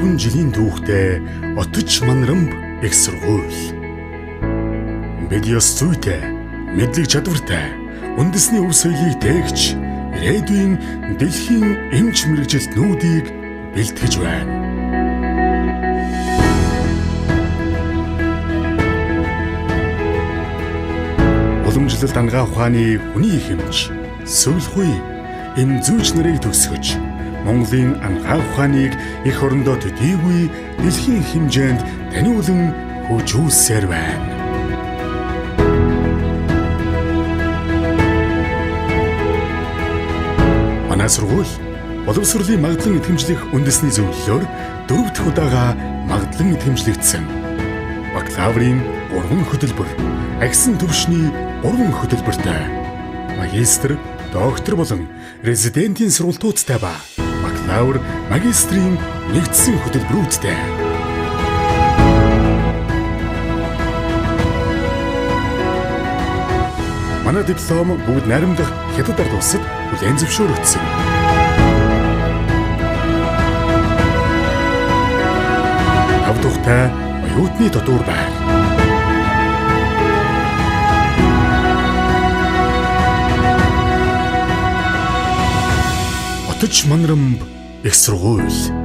25 жилийн түүхтэй Отож Манрамб их сургууль. Бид ёс зүйтэй, мэдлэг чадвартай, үндэсний өв соёлыг тээгч, ирээдүйн дэлхийн эмч мэргэжилтнүүдийг бэлтгэж байна. Уламжлалт анагаах ухааны хүний хэмж, зөвлөх үе, эм зүйч нарыг төгсгөж, Монголын анагаах ухааныг эх орондоо төдийгүй дэлхийн хэмжээнд таниулан хөгжүүлсээр байна. Манай сургууль боловсролын магадлан итгэмжлэх үндэсний зөвлөлөөр 4 дахь удаага магадлан итгэмжлэгдсэн. Бакалаврын 3 хөтөлбөр, агсан түвшний 3 хөтөлбөртэй. Магистр, доктор болон резидентийн сургалтуудтай ба бакалавр, магистрийн нэгдсэн хөтөлбөрүүдтэй. Манай диплом бүгд найрамдах Хятад ард улсад хүлээн зөвшөөрөгдсөн. Тав тухтай оюутны дотуур байр. Отож Манрамб их сургууль.